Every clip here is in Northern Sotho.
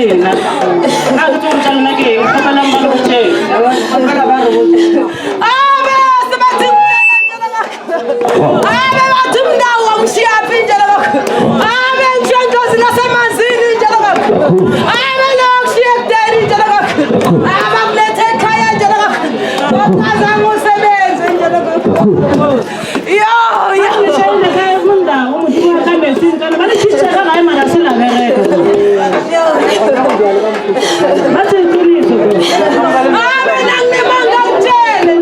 lena. Nna ga ke tsebe gore tša lena ke eng, kgopelang ba le botšeng. Abe sebathi Abe bathi mndawo wamshiyaphi njalo lokho. Abe ngisho nasemanzini njalo lokho. Abe lokushiya ekudeni njalo lokho. Abakulethe ekhaya njalo lokho. Baphazama umsebenzi njalo lokho. Yo yo. Tšhelete ka mondawo modimo wa ka metsing kana ba le tšhitše ka gae mara se la bereka. Ba tse turiso. Abe nanginemanga ngitshele.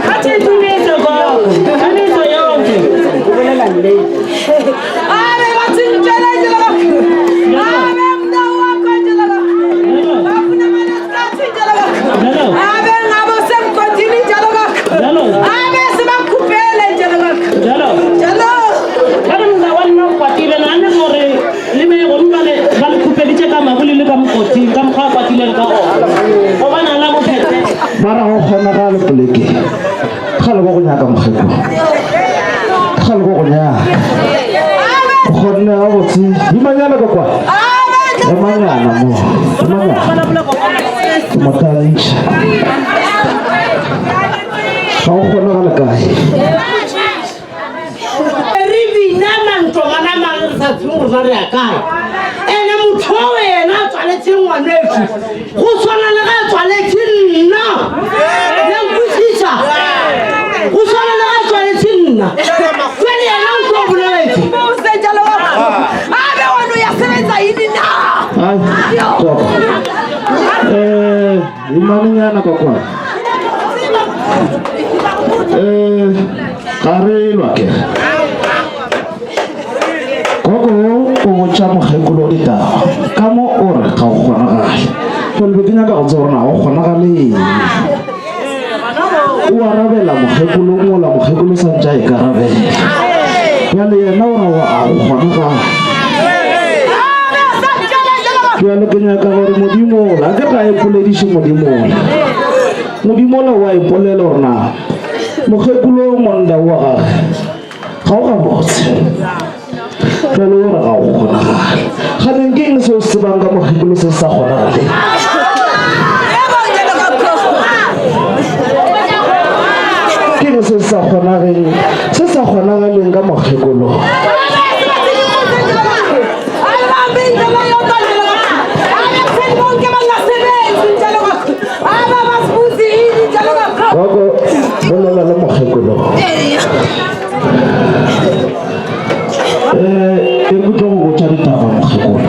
Ba tse turiso go. Turiso yonke. Abe bathi ngitshele njalo lokho. Abe mndawo wakho njalo lokho. Bafuna malesikhathi njalo lokho. Abe ngabe usemgodini njalo lokho. Njalo. Abe sebakhuphele njalo lokho. Njalo. Njalo. Ba re monna wa lena o kwatile nagane gore le be gomme ba le ba le khupeditše ka mabu le le ka mokoting ka mokgwa a kwatileng ka gona gobane a la mo phethe. Mara go kgonagale poleke kgale go go nyaka mokgekolo kgale go go nyaka o kgonne gabotse imanyana ka kwa emanyana mo emanyana ke mo tantšha ga go kgonagale kae re bina mantongwana mang re sa tsebe gore ba re ya kae ene motho o ena a tswaletse ngwaneso go tshwana le ge a tswaletse nna le nkwešiša go tshwana le ge a tswaletse nna jale yena o tlo boleletse Mose njalo lokho. Abe wena uyasebenza yini na? Ai, koko. Eh, imaninyana kokwana. Eh, ga re lwa ke. Koko o botša mokgekolo ditaba ka mo o re ga go kgonagale. Jwale be ke nyaka go tseba gore na go kgonagale eng. O arabela mokgekolo mola mokgekolo sa ntše a ikarabela. Bjale yena o ra wa a go kgonagale. Bjale ke nyaka gore Modimola, ke ga ipolediše Modimola. Modimola wa ipolela gore na mokgekolo monna wa gage ga o gabotse. Bjale o re ga go kgonagale. Ganeng ke eng se o se tsebang ka mokgekolo se se sa kgonagaleng? Ke eng se sa kgonageng se sa kgonagaleng ka mokgekolo? Gogo bolela le mokgekolo. Eh, e ke tlo go botša ditaba mokgekolo.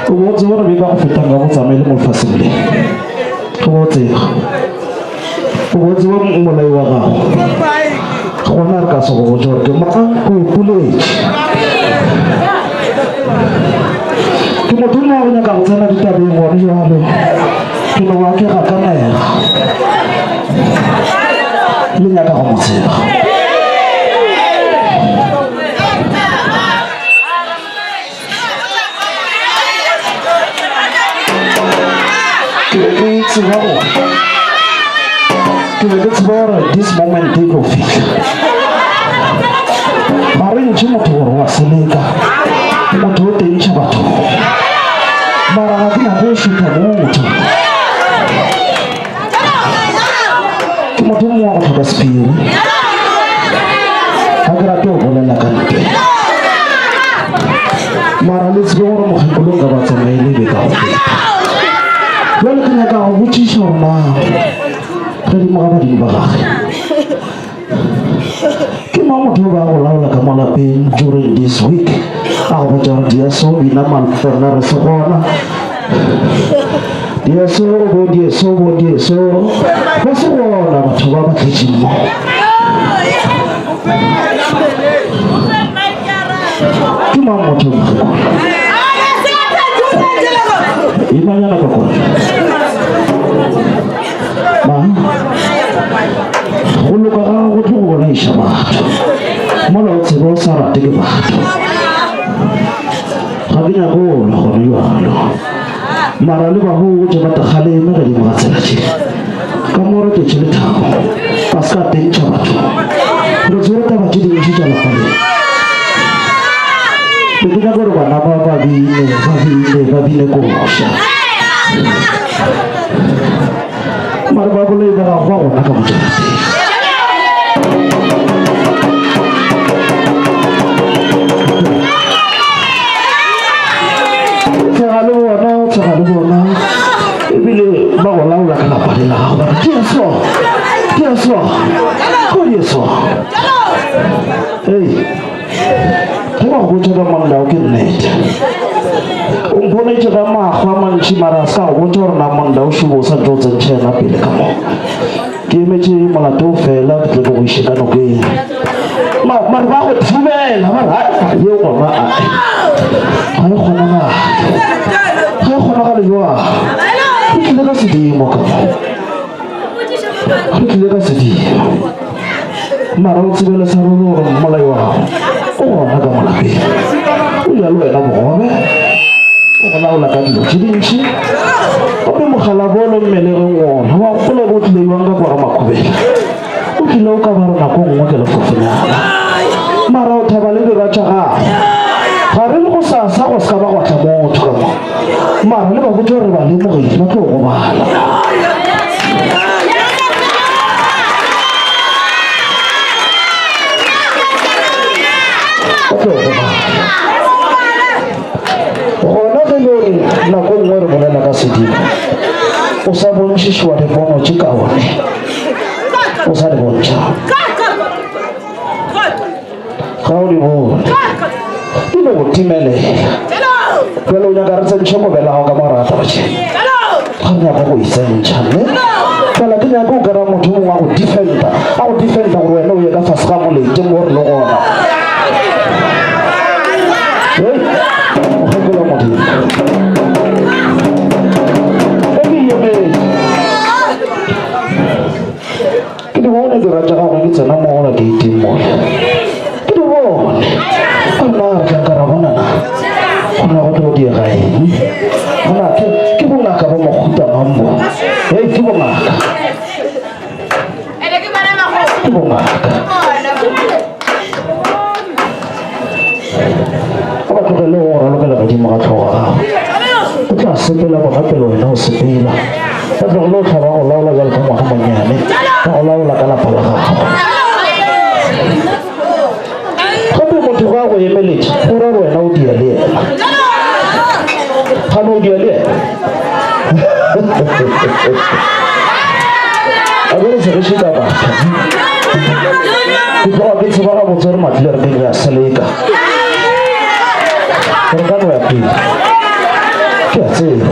O bo tseba gore beka go feta nka go tsamaye le mo lefaseng le. O bo tseba. O bo tseba molai wa gago. Gona re ka se go botša gore ke mang o ipoletše. Ke motho mongwe wa go nyaka go tsena ditabeng gone jalo. Ke no ba ke gakanega. Le nyaka go mo tseba. Ke be ke tseba gore ke be ke tseba gore this moment e tlo fihla. Ga re ntšhe motho gore wa seleka. Motho o tentšha batho. Mara ga ke nyake go šutha motho. Ke motho mongwe wa go hloka sephiri. Ga ke rate go bolela ka ntle. Mara le tsebe gore mokgekolo nka ba tsamaele be ka go feta. Bjale ke nyaka go botšiša gore na godimo ga badimo ba gage ke mang motho o ba go laola ka mo lapeng during this week a go botša gore dieso bina malfona re se gona dieso bo dieso bo dieso ba se gona batho ba ba tletšeng mo ke mang motho mokgekolo imanyana ka kona Ma, go loka ga gago tlo go bolaiša batho mola o tseba o sa rate ke batho. Ga ke nyake go lwa gone jalo. Mara le bahotše ba takgaleme godimo ga tsela tše. Ka mo re tletše lethabo, ba se ka tentšha batho. Re tsere taba tše dintši tša lapa le. Ke nyaka gore bana ba ba bine, ba bine, ba bine koša. Mare ba boloi ba gago ba gona ka mo jarateng. Tshega le bona, tshega le bona. Ebile ba go laola ka lapa le la gago ba re ke so, ke so, ko di so. Hey, ge ba go botša ka monna o ke nnete. O mponetše ka makgwa a mantši mara a se ka go botša gore na monna o šubo o sa ntše o tsentšha yena pele ka mo. Ke emetše molato o fela ke tle ke go iše ka nokeng. Mare ba go thibela ba re "Ai, yeo gona ai ga e kgonagale. Ga e kgonagale jwang? Re tlile ka sedimo ka mo. Re tlile ka sedimo. Mara o tsebele sa ruri gore mmolai wa gago o gona ka mo lapeng. O ja le wena bogobe, o go laola ka dilo tše dintši. Gomme mogalabolo mmelegeng wona wa gopola o tlile iwang ka kwa ga Makhubela. O tlile o ka ba re nako nngwe ke lefofonyana. Mara o thaba le dira tša gago. Ga re le go sasa go se ka ba gwa tla motho ka mo. Mara le ba botše gore ba lemogile ba tlo gobala. Ba tlo gobala. Gona ge le gore nako nngwe re bolela ka sedimo, o sa bontšhišwa dipono tše kaone, o sa di bontšha. Ga o di bone, di no go timelela. Bjale o nyaka re tsentšhe kobela gago ka mo gare ga taba tše? Ga re nyaka go e tsentšha, ne? Fela ke nyaka o kry-a motho mongwe a go defenda, a go defenda gore wena o ye ka fase ga molete mo re le gona. Hei, mokgekolo wa Modimo. E ke emetse. Ke di bone dira tša gago ke tsena mola geiting mola. Ke di bone. Ka nna re tla nka ra bonana. Gona go tlo diega eng? Gona ke ke bongaka ba mohuta mang bo? Hei, ke bongaka. Ke bongaka. Ba ba tlogele go ralokela godimo ga tlhogo ya gago. O tla sepela bona pele wena o sepela. Ba tlogele o tlhaba go laola bjalo ka ngwana monnyane, ba go laola ka lapa la gago. Gape motho ga a go emeletše, go ra gore wena o dia le yena. Gane o dia le yena. A ke re segeše ka batho. Ke tloga ke tseba gabotse gore matlile re re a seleka. Re ka no ya pele. Ke a tseba.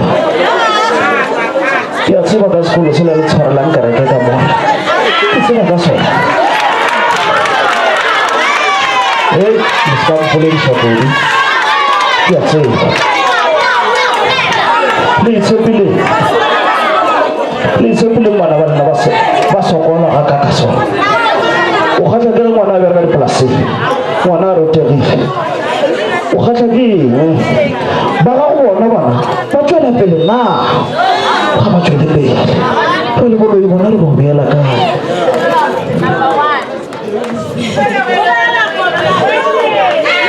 Ke a tseba ka sekolo sela le tshwarelang kereke ka mona. Ke tseba ka sona. Hei, le se ka mpolediša kudu. Ke a tseba. Le itshepile. Le itshepile ngwana ba lena ba sokola ga ka ka sona. O kgahlwa ke ge ngwana a bereka dipolaseng. Ngwana a rutegile. O kgahlwa ke eng? Ba gago bona bana ba tšwela pele na? Ga ba tšwele pele. Re le boloi bona re bo beela kae?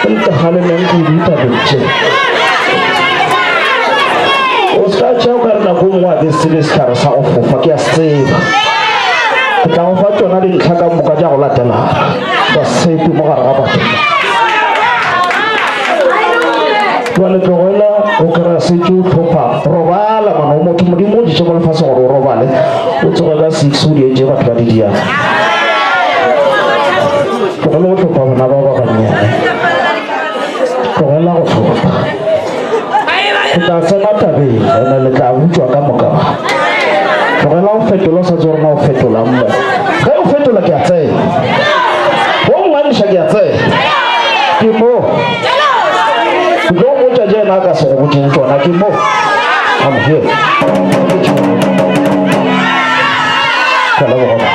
Ntagaleleng kudu tabeng tše. O se ka tšea o ka re nako nngwe a ke se tsebe sehlare sa go fofa, ke a se tseba. Ke tla go fa tšona dintlha ka moka tša go latelana. Basepi mo gare ga batho. Jwale tlogela go kry-a setše o tlhopha. Robala ngwana o motho, Modimo o ditše mo lefase gore o robale. O tsoge ka six o dietše batho ba di diang. Tlogela go tlhopha bana ba ba bannyane. Tlogela go tlhopha. Ke tla tsena tabeng ene le tla utswa ka moka. Tlogela go fetola o sa tsebe gore na o fetolang mo. Ge o fetola ke a tsena. Go ngangiša ke a tsena. Ke mo. Ke tlo botša je ena a ka se go botšeng tšona ke mo. I'm here. Ke a leboga.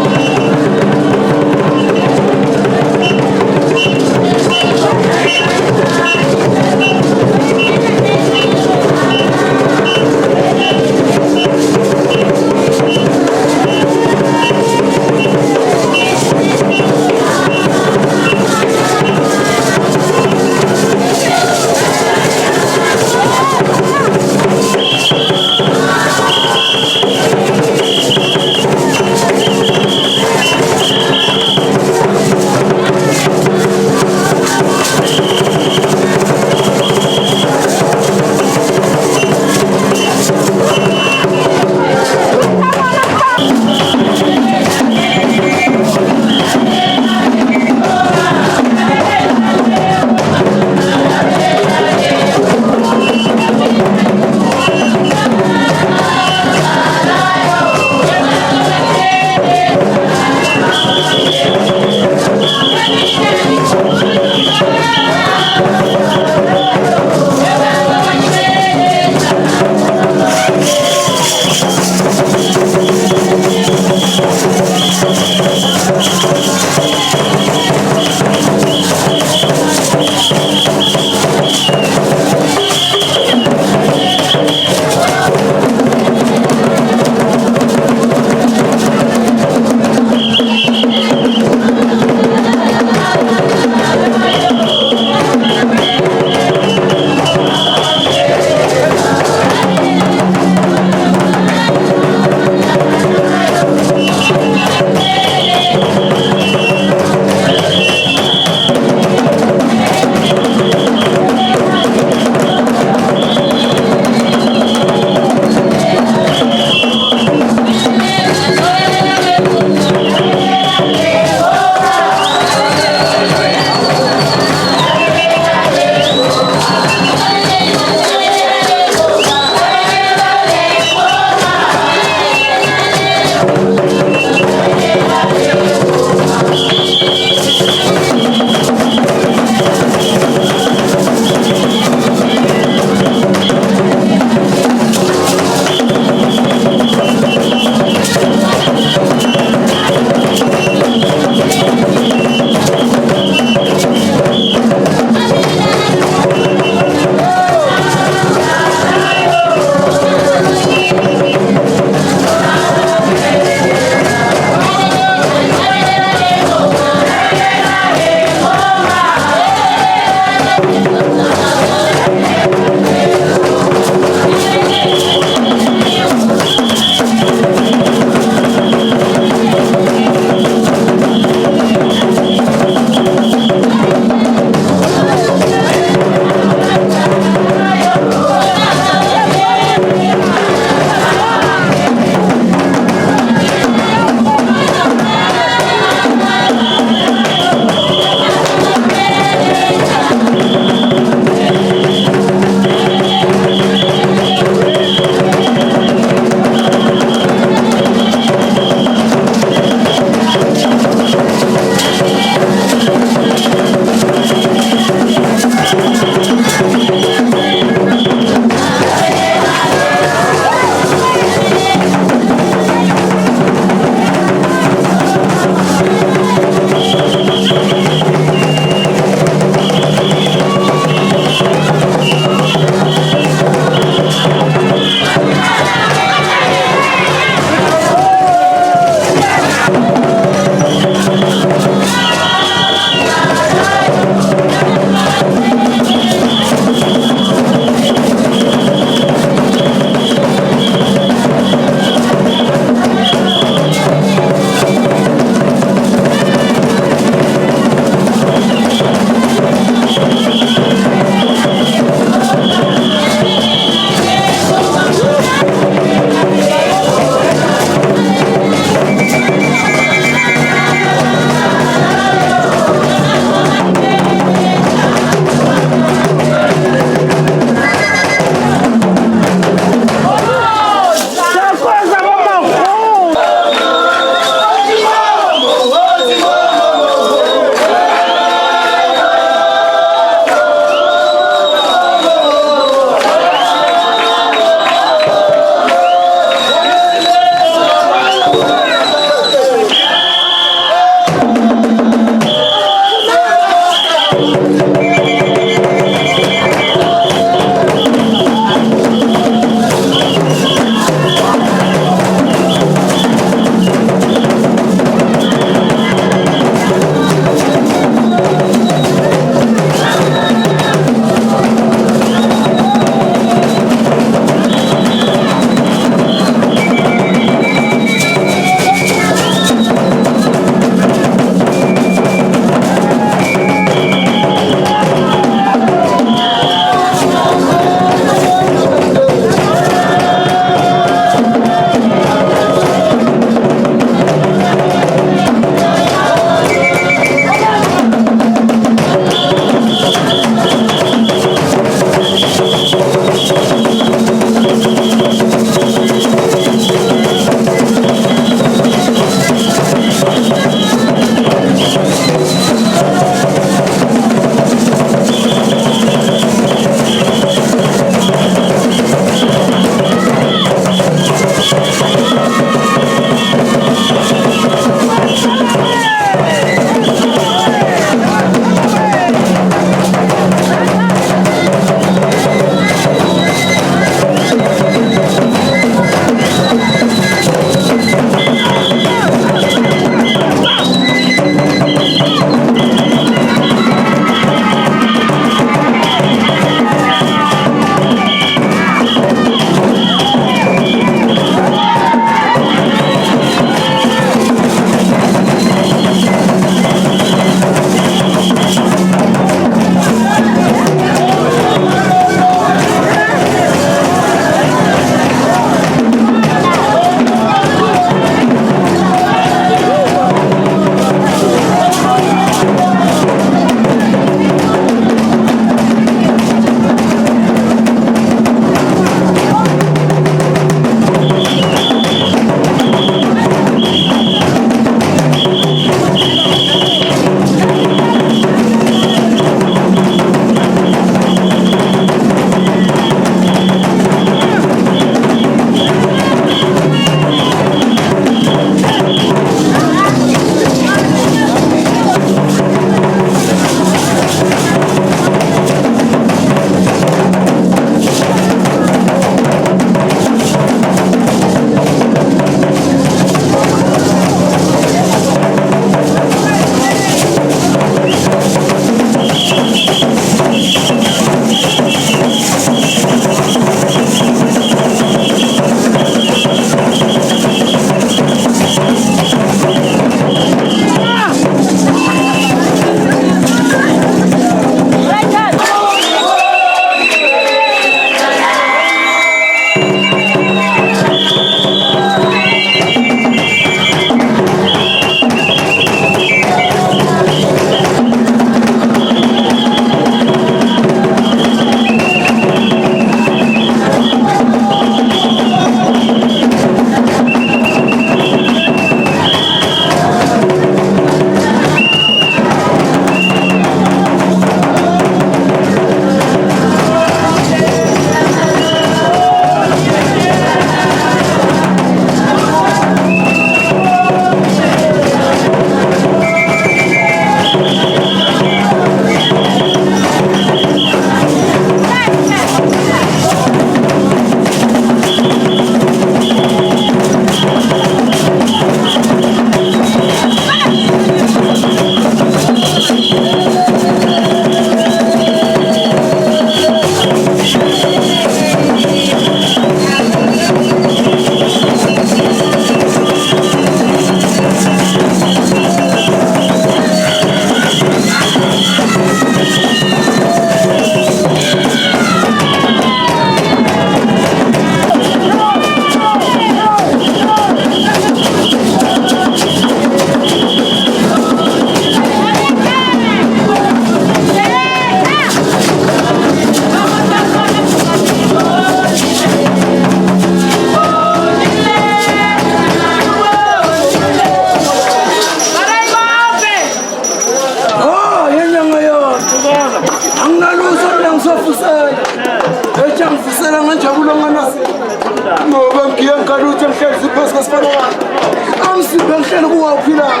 ophilayo.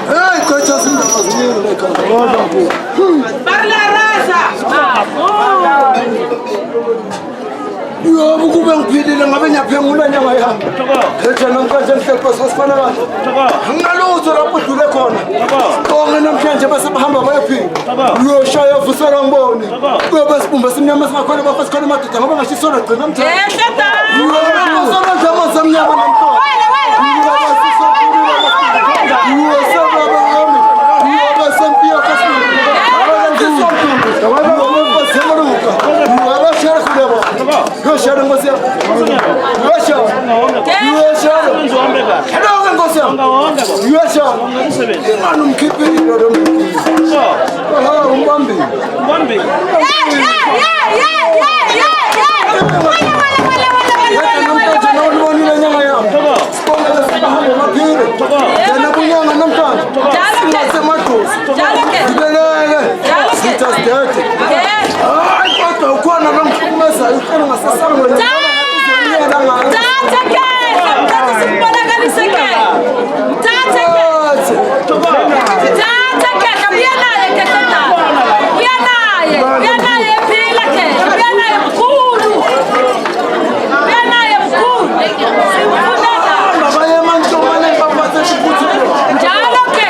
Hey, gqwetha zindaba ziningi lekhaya. Ba re le a rasa. Yobo kube ngiphilile ngabe ngiyaphengula nyanga yami. Khetha namhlanje ngihlepha sasifana kahle. Anginalutho lapho udlule khona. Bonke namhlanje bese bahamba bayophila. Uyoshaya vuselwa ngibone. Kuyobe sibumba simnyama singakhona bafa sikhona madoda ngoba ngashisona gcina mthatha. Ehle ta. Uyosona nje amanzi amnyama namhlanje. Wena wena wena wena wena. Uyosebaba wami. Uyobe sempiya kasibili. Ingani umkhiphile lo mkhiphile. Aha umbambile. Umbambile. Yeah yeah yeah yeah yeah yeah. Wena wena wena wena wena wena. Namhlanje nawulibonile inyanga yami. Sibongele sibahambe maphile. Yena bunyanga namhlanje. Singasemadosi. Njalo ke. Sibelele. Njalo ke. Sitha sidede. Yeah. Hayi kodwa ukhona lo ngihlukumezayo uhlelo ngasesangweni. Mthathe ke, mthathe simbonakalise ke. Mthathe ke. Mthathe ke, buya naye ke tata. Buya naye, buya naye ephila ke. Buya naye mkhulu. Buya naye mkhulu. Simfunela. Baye emantomaneni baphathe isiphuthelo. Njalo ke.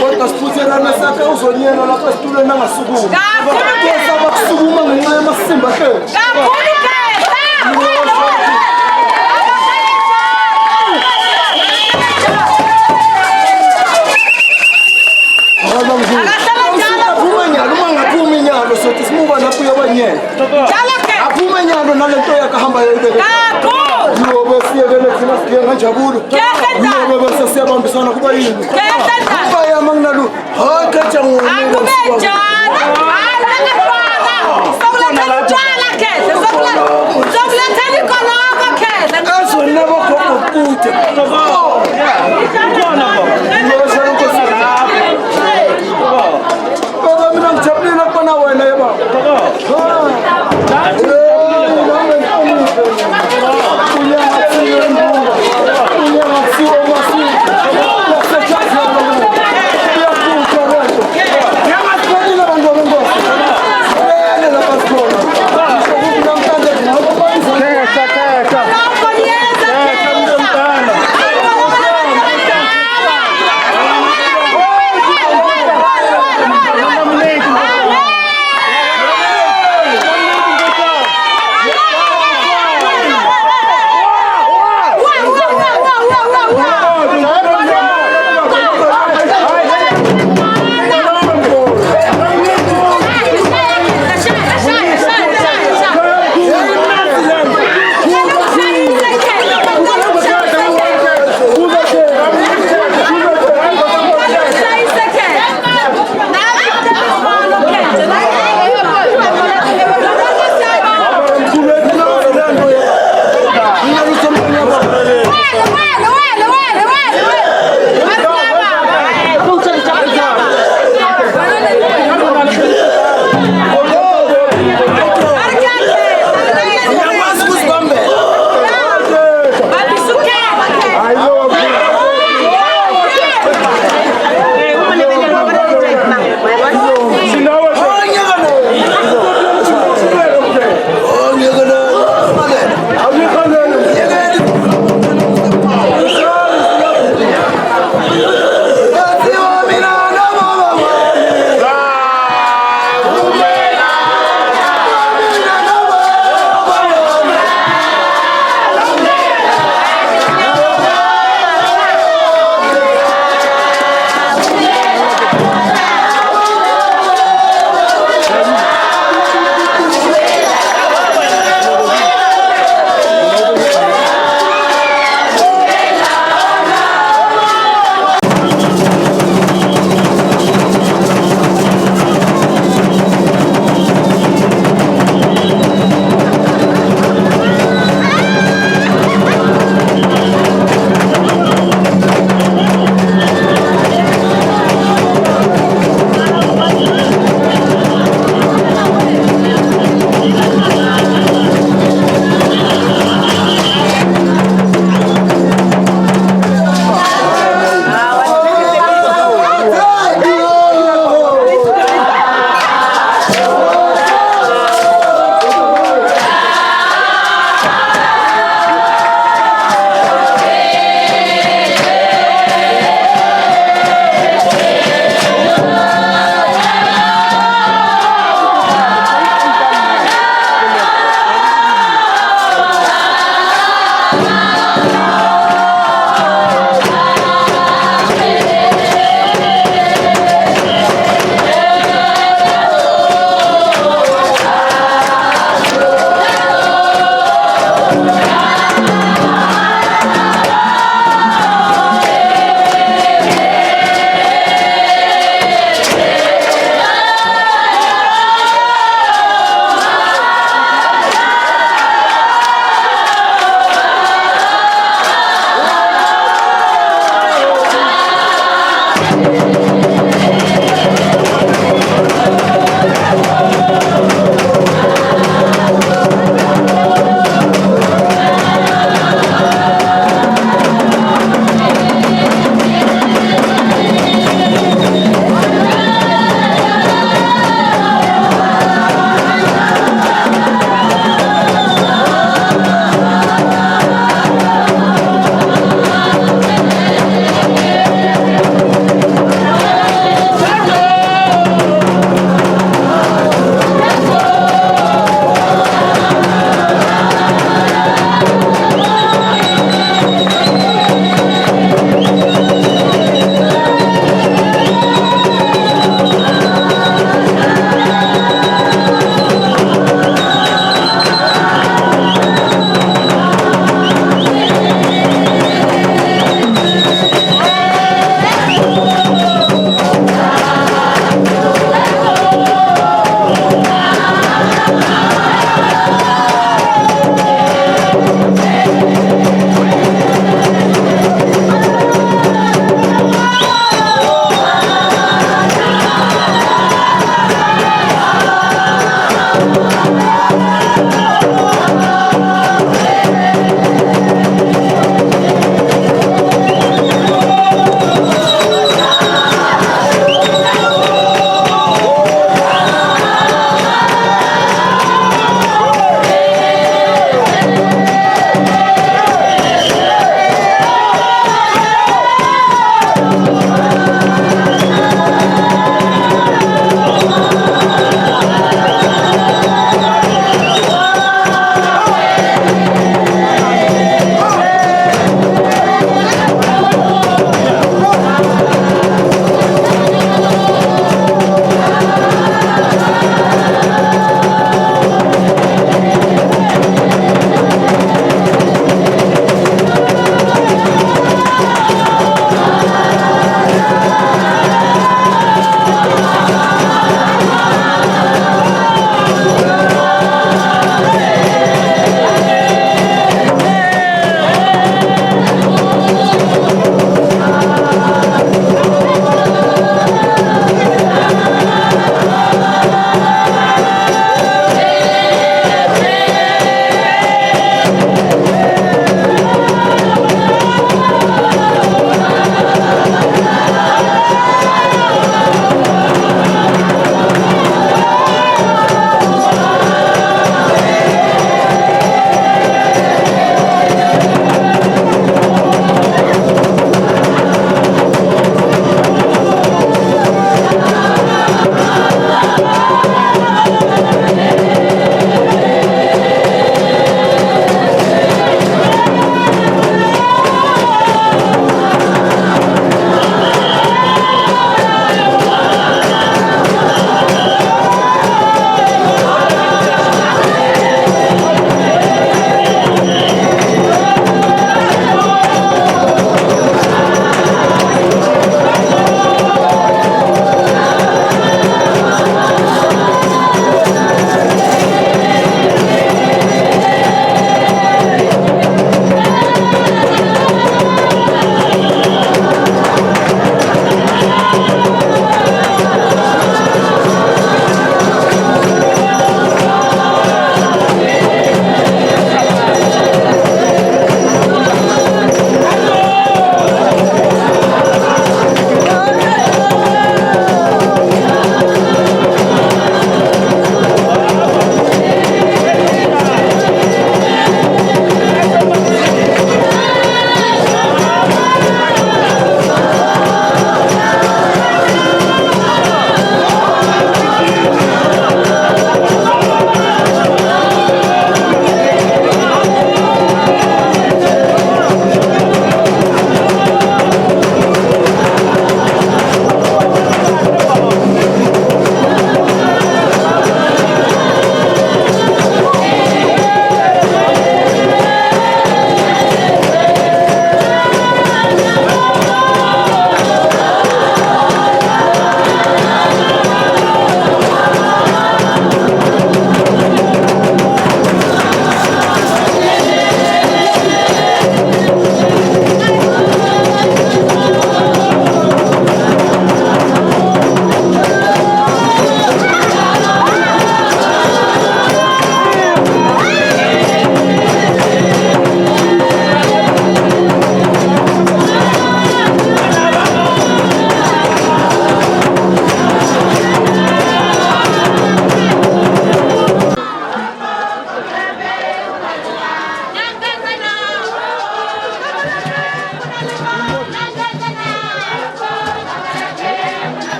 Kodwa siphuthelana sakhe uzonyela lapha esitulweni angasukumi. Kakhulu ke. Kwesaba kusukuma ngenxa yamasimba hleli. Kakhulu ke. Wena wena. Akahlala njalo. Aphuma nyalo uma ngaphumi nyalo sothi simuka lapho uyobanyela. Njalo ke. Aphume nyalo nalento yakhe ahamba yoyibeke. Kakhulu. Yobe siyekele thina sigiye ngenjabulo. Kehla njalo. Yobe bese siyabambisana kuba yini. Kehla njalo. Kuba yami anginalu. Hayi khetha ngomile. Akube njalo. Hayi langafana. Sokulethela utshwala khehle. Sokulethela ikoloko khehle. Ezweni labogogo kude. Ukhona gogo. Yosha Nkosi. Baba mina ngijabulile ukubona wena yebo. Koloko liyeza khehle.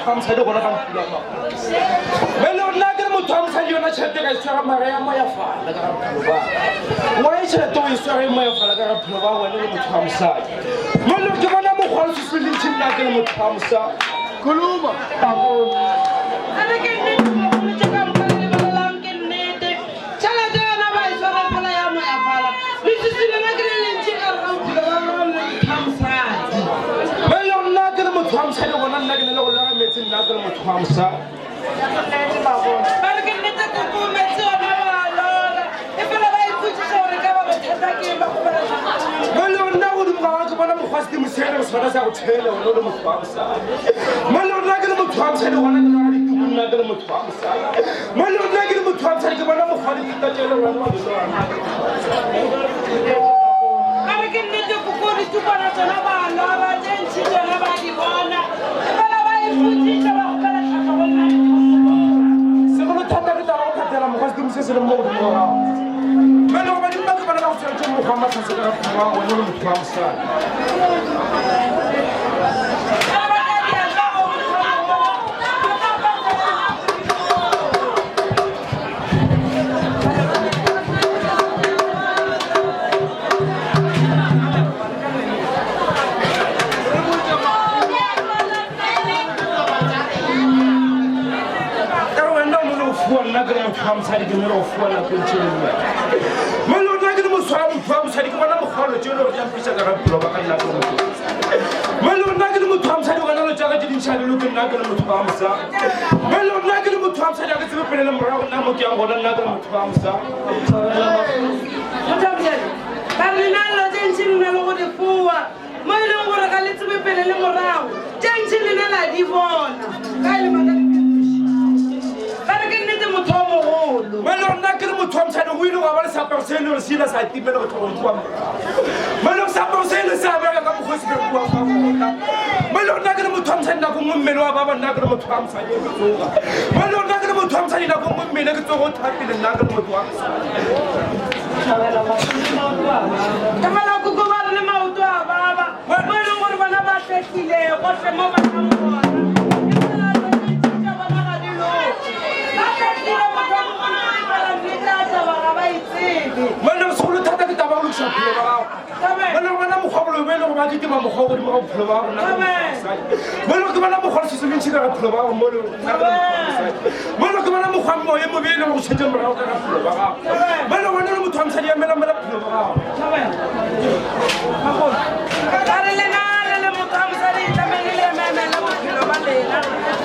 motho wa mosadi gona ka mpula ma bjale nna ke le motho wa mosadi yona tšhelete ka e swara mara ya moyafala ka ga bophelo ba wa e tšhelete o e swara e moyafala ka ga bophelo ba wena le motho wa mosadi bjale ke bona mokgwa le seswe le ntšhi nna ke le motho wa mosadi Khuluma. A re ke nnete bagolo tše ka moka le lebelelang ke nnete. Tšhelete yona ba e swara fela ya moyafala. Leswiswi lona ke le lentši ka gare ga bophelo ba rona le motho wa mosadi. Bjale nna ke le motho wa mosadi gona nna ke ne le go lega meetse nna ke le motho wa mosadi. Ba re ke nnete koko meetse ona ba a lora. Efela ba ipotšiša gore ka ba bothata ke eng ba kgopela tlhahlobo. Bjale nna godimo ga ka ke bona mokgwa sedimo se le sona sa go thela gona o le motho wa mosadi. Bjale nna ke le motho wa mosadi gona ke lora dituku nna ke le motho wa mosadi. Bjale nna ke le motho wa mosadi ke bona mokgwa dithata tše le gona wa di lora. Ba re ke nnete koko ditukwana tsona ba a lora tše ntši tsona ba di bona. Efela ba ipotšiša ba kgopela tlhahlo go nna. Segolo thata ke taba go phathela mokgwa sedimo se se leng mo godimo ga gago. Bjale go badimo ba ke bona ba go tshwanetse mokgwa wa matlhatse ka ga bophelo ba wena le motho wa mosadi. Ka re wena o no le go fuwa nna ke le motho wa mosadi ke no le go fuwa nako e ntši le nna. Mo le nna ke le motho wa motho wa mosadi ke bona mokgwalo tše le gore di a mpiša ka ga bophelo ba ka nna ke le motho. Mo le nna ke le motho wa mosadi gona lo tša ka tše dintši a di loke nna ke le motho wa mosadi. Mo le nna ke le motho wa mosadi a ke tsebe pele le morago nna mo ke yang gona nna ke le motho wa mosadi. Motho wa mosadi, ba re lena dilo tše ntši le na le go di fowa mo e leng gore ga le tsebe pele le morago tše ntši lena la di bona ka e le maka dipheloši ba re ke nnete motho wa mogolo Bjale nna ke le motho wa mosadi go ile gwa ba le seaparo se e le gore se ile sa timela go tloga kua morago. Bjale seaparo se ile sa bereka ka mokgwa o se berekiwang ka gona. Bjale nna ke le motho wa mosadi nako nngwe mmele wa baba nna ke le motho wa mosadi ke tsoga. Bjale nna ke le motho wa mosadi nako nngwe mmele ke tsoga o thapile nna ke le motho wa mosadi. Tlogela koko ba re le maoto a baba mo e leng gore bona ba hlehlile gohle mo ba yang gona. Efela tše ntši tša bona ga di loke. Ba hlehlile motho wa mogolo o efela nnete a taba ga ba e tsebe. Monna segolo thata ke taba go lokiša bophelo ba gago. Monna go bona mokgwa boloi bo e le go ba kitima mokgwa godimo ga bophelo ba gago nna ke mosadi. Monna ke bona mokgwa leswiswi le ntšhi ka ga bophelo ba gago mo le nna ke mosadi. Monna ke bona mokgwa moya mobe e le go šetše morago ka ga bophelo ba gago. Monna wena le motho wa mosadi emela mela bophelo ba gago. Ka re lena le le motho wa mosadi tlamehile le emele bophelo ba lena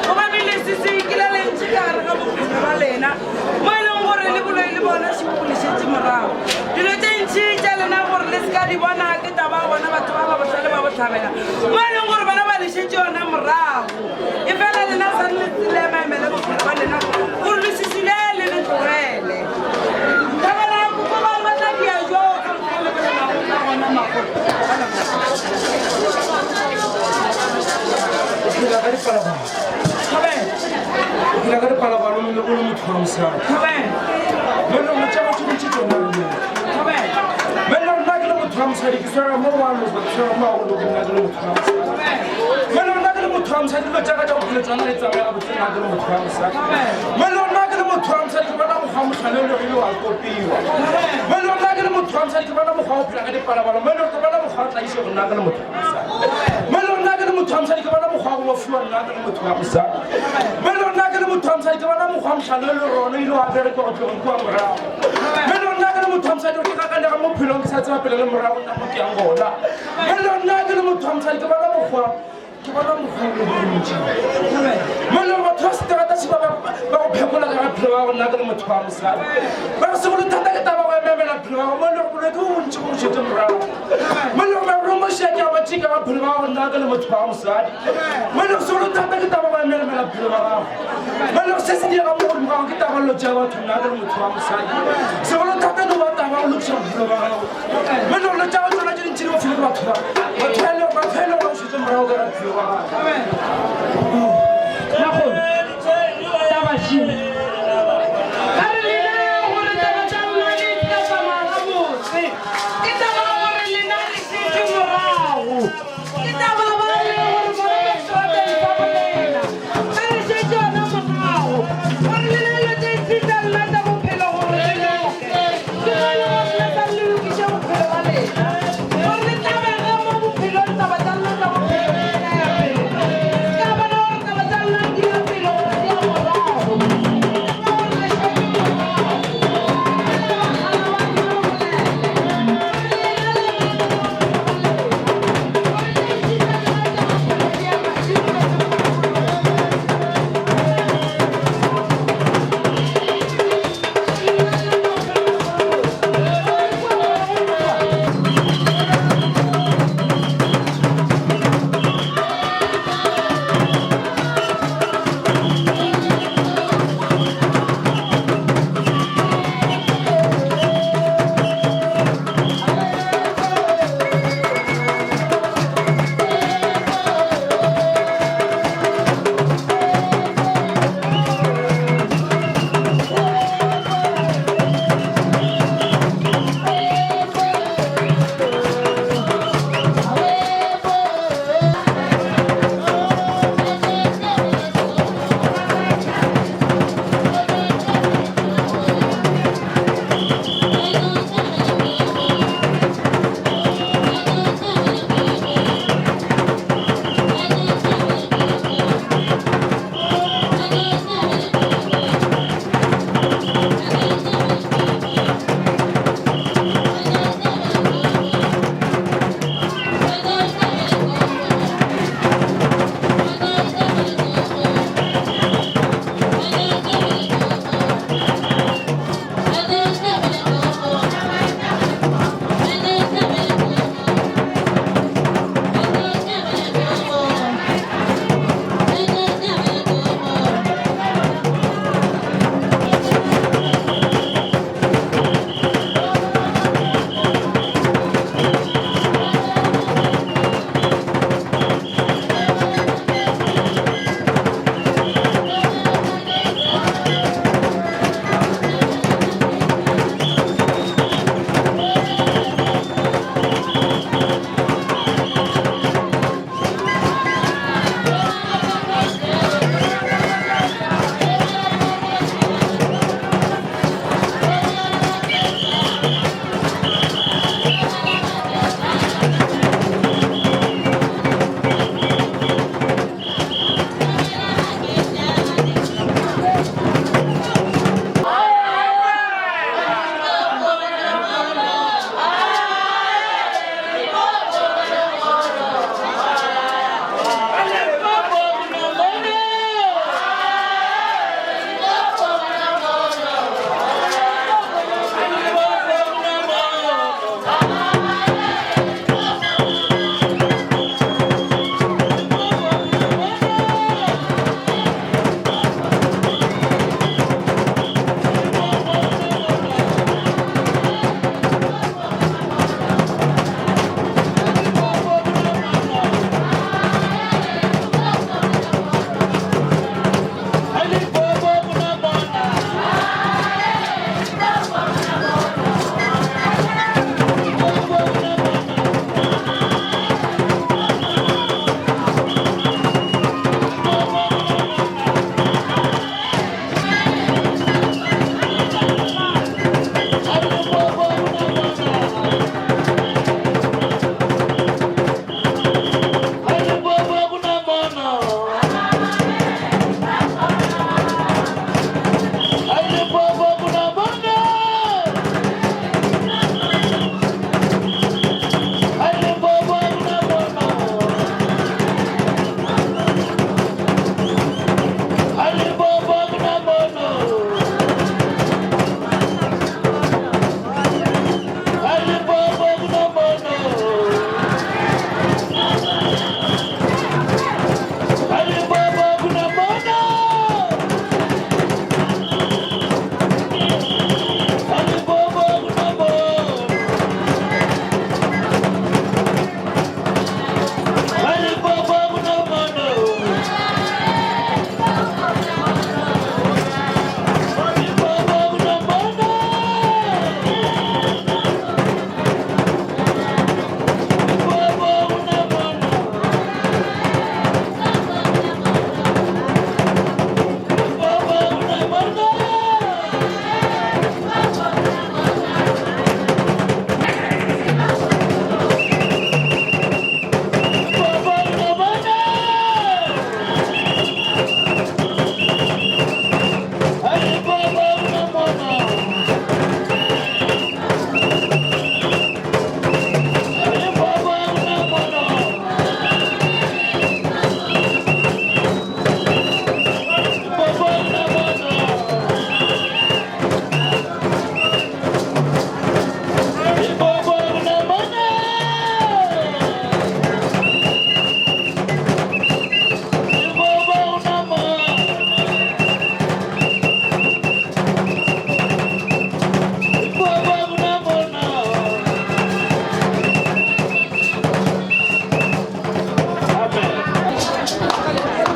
gobane leswiswi ke le lentši ka gare ga bophelo ba lena mo e leng gore le boloi le bona šebo le šetše morago dilo tše ntši tša lena gore le se ka di bona ke taba ya bona batho ba ba bohlale ba bohlabela mo e leng gore bona ba le šetše yona morago e fela lena sa le le emaemele bophelo ba lena gore leswiswi le le le tlogele thabela koko ba ba tla dia jo ka mokgwa le bolelago ka gona magolo O phela ka dipalopalo. O phela ka dipalopalo o le motho wa mosadi. Monna o tša batho ntši tšona re mo. Monna nna ke le motho wa mosadi ke swara mo wa loka ke swara mo wa go loka nna ke le motho wa mosadi. Monna nna ke le motho wa mosadi dilo tša ka tša bophelo tšona di tsamaya gabotse nna ke le motho wa mosadi. Monna nna ke le motho wa mosadi ke bona mokgwa mohlale o le ile wa kopiwa. Monna nna ke le motho wa mosadi ke bona mokgwa wa go phela ka dipalopalo. Monna ke bona mokgwa wa tlaišego nna ke le motho wa mosadi. Monna nna ke le motho wa mosadi ke bona mokgwa wa go bofiwa nna ke le motho wa mosadi. Monna nna ke le motho wa mosadi ke bona mokgwa mohlale o le rona ile wa bereka go tloga kua morago. Monna nna ke le motho wa mosadi ke gakanega mo bophelong ke sa tseba pele le morago nna mo ke yang gona. Monna nna ke le motho wa mosadi ke bona mokgwa ke bona mokgwa o bontši. Monna batho ba seterata se ba ba go phekola ka bophelo ba gona ke le motho wa mosadi. Ba re segolo thata ke taba go ememela bophelo ba gago mo e le gore bolwetse bo bontši bo go šetše morago. Mo e le gore maromošia ke a ba tšeka bophelo ba gago nna ke le motho wa mosadi. Mo e le gore segolo thata ke taba go emelemela bophelo ba gago. Mo e le gore se se diega mo godimo ga gago ke taba lo tšea batho nna ke le motho wa mosadi. Segolo thata no ba taba go lokiša bophelo ba gago. Mo e le gore lo tša go tsona tše dintši di bofile ke batho ba. Batho ba e le batho ba e le gore ba go šetše morago ka bophelo ba gago. Makgolo, taba še. Ba re lena gore taba tša lona di ka tsamaya gabotse. Ke taba gore lena le šetše morago. Ke taba ba le gore bona ba seterateng sa bolena.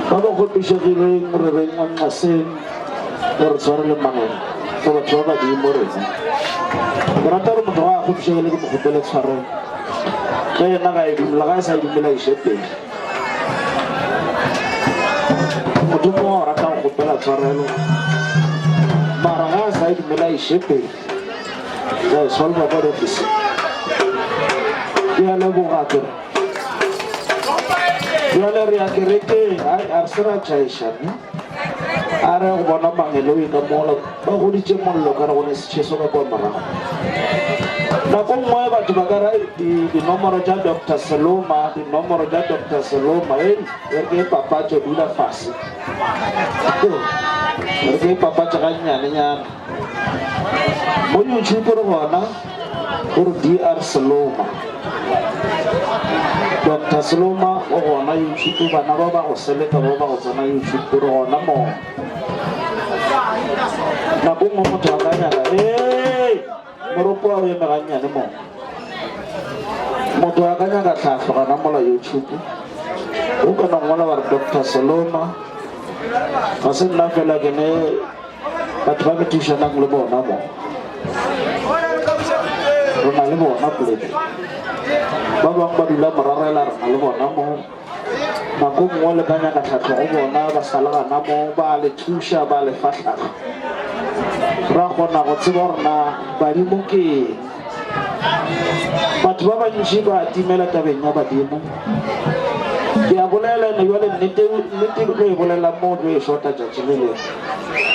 Ba ba kgopišegileng re beng nqaseng re re tshwarele manong re batho ba badimo rena. Ke rata gore motho ga a kgopišegile ke mo kgopele tshwarelo. Ge yena ga e dumela ga e sa e dumela iše pele. Motho mongwe o rata go kgopela tshwarelo mara ga a sa e dumela iše pele. Re e solva kwa diofising. Ke a leboga ke re. Bjale re ya kerekeng, ai a re se ra tšhaiša ne. A re go bona mangeloi ka mola ba goditše mollo ka re go ne setšheso ka kwa morago. Nako nngwe batho ba ka ra dinomoro tša Doctor Seloma, dinomoro tša Doctor Seloma, ei, re ke papatšo dula fase. Re ke papatšo ga nnyane-nyana. Mo YouTube re gona gore DR Seloma. Doctor Seloma o gona YouTube bana ba ba go seleka ba ba go tsena YouTube re gona mo. Nako nngwe motho a ka nyaka ee moropo a o eme gannyane mo. Motho a ka nyaka tlhahlo gana mola YouTube. O ka no ngwala wa re Doctor Seloma. Ga se nna fela ke ne Batho ba ke thušanang le bona mo, re na le bona poleke. Ba bangwe ba dula morarela, re na le bona mo. Nako nngwe le ka nyaka tlhahlo go bona, ba sa le gana mo, ba le thuša, ba le fa tlhahlo. Ra kgona go tseba gore na badimo ke eng. Batho ba bantši ba timela tabeng ya badimo. Ke a bolela ene jwale nnete nnete ke tlo e bolela mo tlo e shota tšatši le lengwe.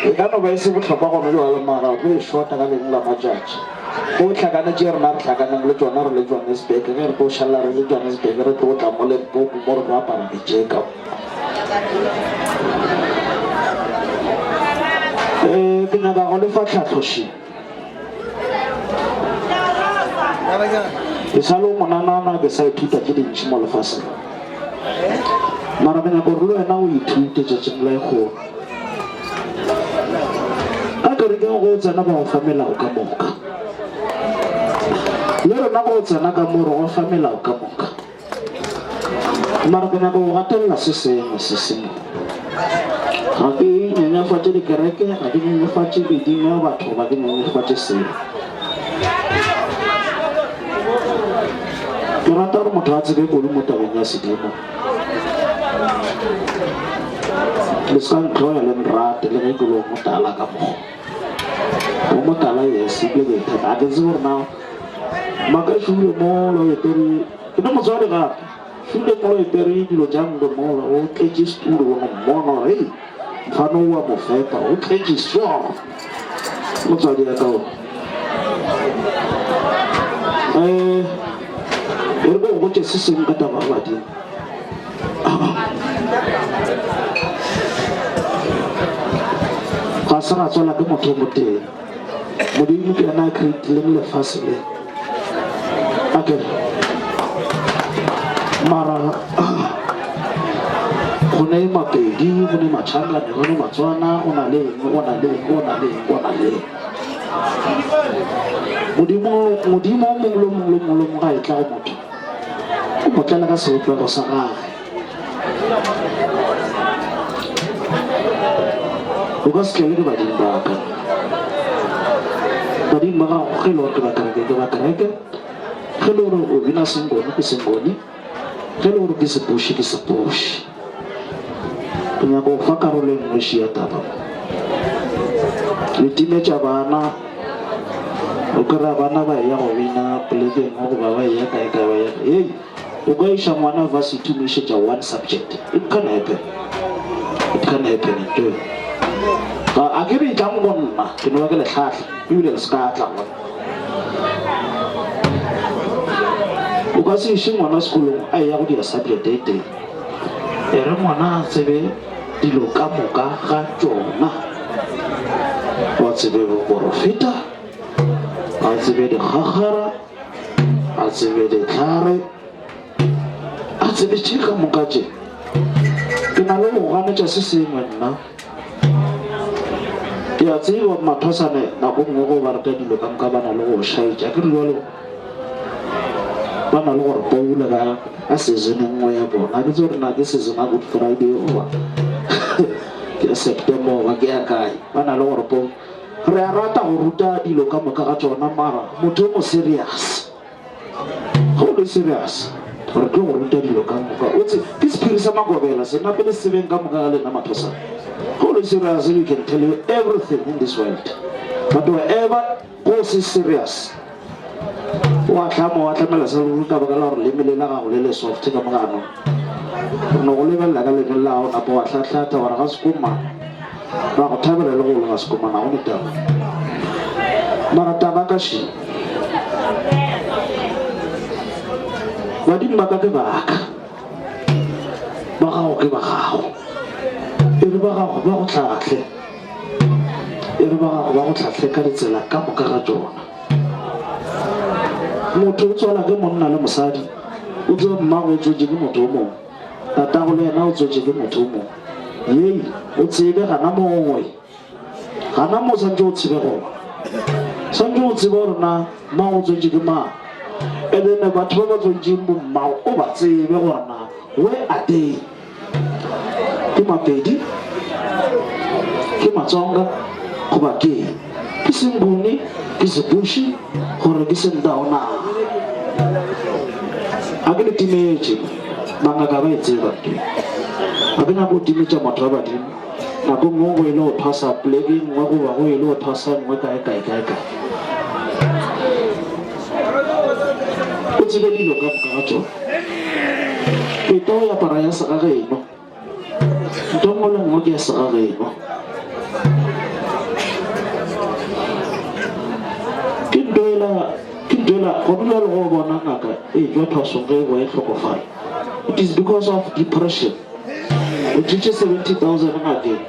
E ka no ba e se bohlokwa gone jwale mara o tlo e shota ka lengwe la matšatši. O hlakane tše rena re hlakaneng le tšona re le Johannesburg ge re tlo šala re le Johannesburg re tlo tla mo Limpopo mo re tlo apara ditšeka. Eh, ke nyaka go lefa tlhahloši. Ke sa le monanana ke sa ithuta tše dintši mo lefaseng. Mara ke nyaka gore le wena o ithute tšatšing la lekgono. Ka kerekeng go tsena ba go fa melao ka moka. Le rena go tsena ka mo re go fa melao ka moka. Mara ke nyaka go gatelela se sengwe se sengwe. Ga ke nyenyefatše dikereke, ga ke nyenyefatše medimo ya batho, ga ke nyenyefatše selo. Ke rata gore motho a tsebe kudu mo tabeng ya sedimo. Le se ka ntlhoya le nrate le ge ke le o motala ka mokgwa. O motala yes, ebile ke ithata. Ga ke tsebe gore na Makashule mola o epere ke ne motswadi gape šule mola o epere dilo tša ndo mola o tletše setulo wa mmona gore hei mfano wa mo fepa o tletše so motswadi ya ka o eh e re go botše se sengwe ka taba ya badimo ga se ra tswala ke motho o motee Modimo ke yena a creatileng lefase le. Akere. Mara go ne Mapedi, go ne Machangane, go ne Matswana, go na le eng, go na le eng, go na le eng, go na le eng. Modimo, Modimo o mongwe le mongwe le mongwe le mongwe ga e tla go motho, o mo tlela ka sebopego sa gagwe. O ka se tlele ke badimo ba ka. Badimo ba gago ge e le gore ke ba kereke ke ba kereke, ge e le gore o bina sengoni ke sengoni, ge e le gore ke sepoši ke sepoši. Ke nyaka go fa karolo e nngwe še ya taba mo. Le timetša bana, o kry-a bana ba eya go bina polekeng goba ba eya kae kae ba eya kae. Hei! O ka iša ngwana varsity o mo išetša one subject. It can happen. It can happen nto eo. Ga a ke re etlang go nna, ke no ba ke le hlahla, ebile le se ka tla go nna. O ka se iše ngwana sekolong a eya go dira subject e tee. E re ngwana a tsebe dilo ka moka ga tšona. Wa tsebe boporofeta, a tsebe dikgakgara, a tsebe dihlare, a tsebe tše ka moka tše. Ke na le go ganetša se sengwe nna. Ke a tseba mathwasane nako nngwe go ba reta dilo ka moka ba na le go šaetša. Ke re jalo ba na le gore poula ka ka season e nngwe ya bona. Ke tsebe gore na ke season ya Good Friday goba. Ke ya September goba ke ya kae. Ba na le gore po re a rata go ruta dilo ka moka ga tšona mara motho o mo serious. Ge o le serious re tlo go ruta dilo ka moka. O tse ke sephiri sa makobela se nape le se tsebeng ka moka ga lena mathosana. Ge o le serious we can tell you everything in this world. But wherever go se serious o a hlama wa tlamela sa ruri ka baka la gore leme le la gago le le soft ka mogano. Re no go lebelela ka leme la gago napa wa hlahlatha gore ga sekoma ra go thabela le go le ga sekoma na go ne taba. Mara taba ka še Badimo ba ka ke ba ka, ba gago ke ba gago. E re ba gago ba go hlahle, e re ba gago ba go hlahle ka ditsela ka moka ga tšona. Motho o tswala ke monna le mosadi, o tseba mmago o tswetše ke motho o mongwe, tatago le yena o tswetše ke motho o mongwe. Yei, o tsebe gana mongwe. Gana mo santse o tsebe gona. Santse o tsebe gore na mang o tswetše ke mang. And then batho ba ba tswetšeng bo mmago o ba tsebe gore na where are they? Ke Mapedi? Ke Matsonga? Goba ke eng? Ke Senguni? Ke Sebushi? Gore ke Sendao na? A ke le timetše, bangaka ba e tseba ntho e. Ga ke nyake go timetša motho wa badimo. Nako nngwe go ile go thwasa poleke e nngwe goba go ile go thwasa e nngwe kae kae kae kae. O tsebe dilo ka moka ga tšona. Peta o apara ya segageno. Ntho nngwe le nngwe ke ya segageno. Ke ntho ela ke ntho ela go dula le go bona ngaka e tšwa thwasong ge e boa e hlokofala. It is because of depression. O tšitše 70,000 ngakeng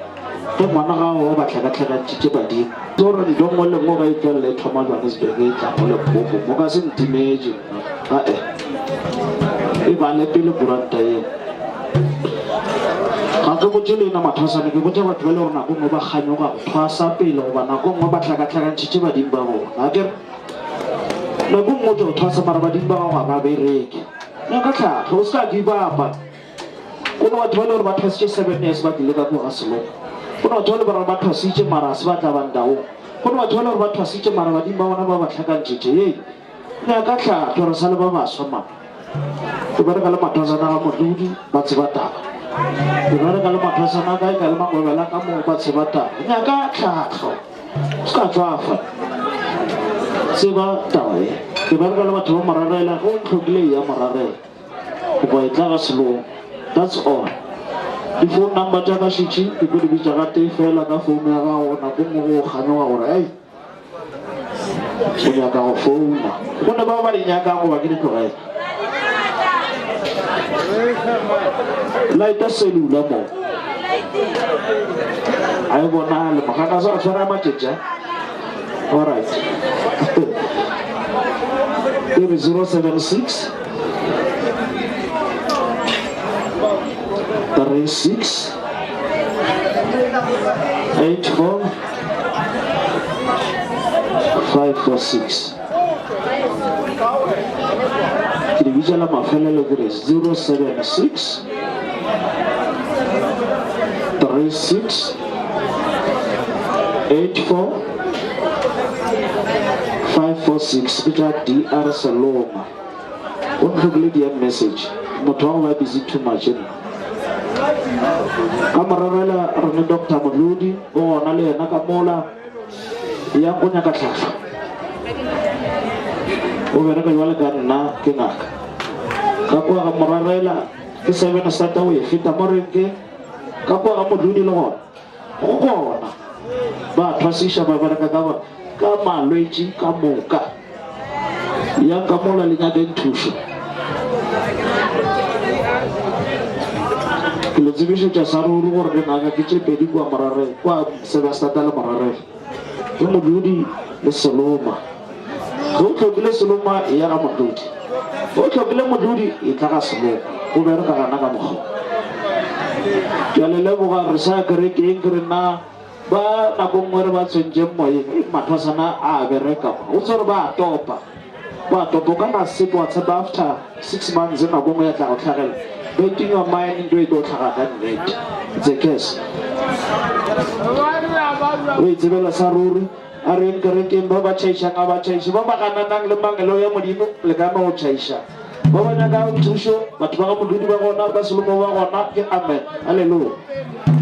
ge ngwana gago wa ba hlakahlakantšitše badimo. Tso re ntho nngwe le nngwe ga e tšwelela e thoma Johannesburg e tla mo Limpopo mo ka se ntimetše nna ae e bale pele kuranta eo. Ga ke botše lena mathwasane ke botša batho ba le gore nako nngwe ba kganyoga go thwasa pele goba nako nngwe ba hlakahlakantšhitše badimo ba bona akere nako nngwe o tšwa go thwasa mara badimo ba gago ga ba bereke. Nyaka tlhahlo o se ka give up-a. Go ne batho ba le gore ba thwasitše 7 years ba tlile ka kua ga Seloko. Go ne batho ba le gore ba thwasitše mara ga se ba tla ba ndaong. Go ne batho ba le gore ba thwasitše mara badimo ba bona ba ba hlakantšhitše. Hei, nyaka tlhahlo, re sa le ba baswa man. Ke bereka le mathwasana ga Modudi, ba tseba taba. Ke bereka le mathwasana a kae kae le mangwebela ka moo, ba tseba taba. Nyaka tlhahlo, se ka tšwafa. Tseba taba ye. Ke bereka le batho ba Morarela, ge o ntlhokile eya Morarela. Goba e tla ga selong. That's all. Di phone number tša ka šetše ke tlo di bitša ga tee fela ka phone ya gago nako nngwe go kganyoga gore ei o nyaka go founa. Go ne bao ba di nyakang goba ke di tlogele. Lighta cellular mo. A e bonale mogaka sa tshwara matšetša. All right. Ke re 076 36 84 546. Ke di bitša la mafelelo ke re 076 36 84 546 ke tša DR Seloma. O ntlhokile DM message. Motho wa go ba busy too much nna. Ka morarela re ne Doctor Modlodi o gona le yena ka mola. Yang go nyaka tlhahlo. O bereka jwale ka nna ke ngaka. Ka kwa ga morarela ke seven sata o e feta mo renke. Ka kwa ga modudi le gona. Go gona. Ba thwasiša ba bereka ka ka malwetši ka moka. Yang ka mola le nyakeng thušo. Ke le tsebišetša sa ruri gore dingaka ke tše pedi kua Morareng, kua Sebastata le Morareng. Ke Modudi le Seloma. Ge o hlokile Seloma, eya ga Modudi. Ge o hlokile Modudi, etla ga Seloma. Go bereka gana ka mokgwa wo. Ke a le leboga, re sa ya kerekeng, ke re nna Ba nako nngwe re ba tshwentšeng moyeng, ei mathwasana a a bereka mo. O tsebe gore ba a topa, ba a topa. O ka na sepe wa tshepa after six months nako nngwe ya tla go hlagela. Don't in your mind ntho e tlo tlhaga ka nnete. It's a curse. O itsebela sa ruri. A re yeng kerekeng, ba ba tšhaišang a ba tšhaiše, ba ba gananang le mangelo ya Modimo le ka no tšhaiša. Ba ba nyakago thušo, batho ba ga Modudi ba gona, ba Solomo ba gona, ke amen. Haleluya.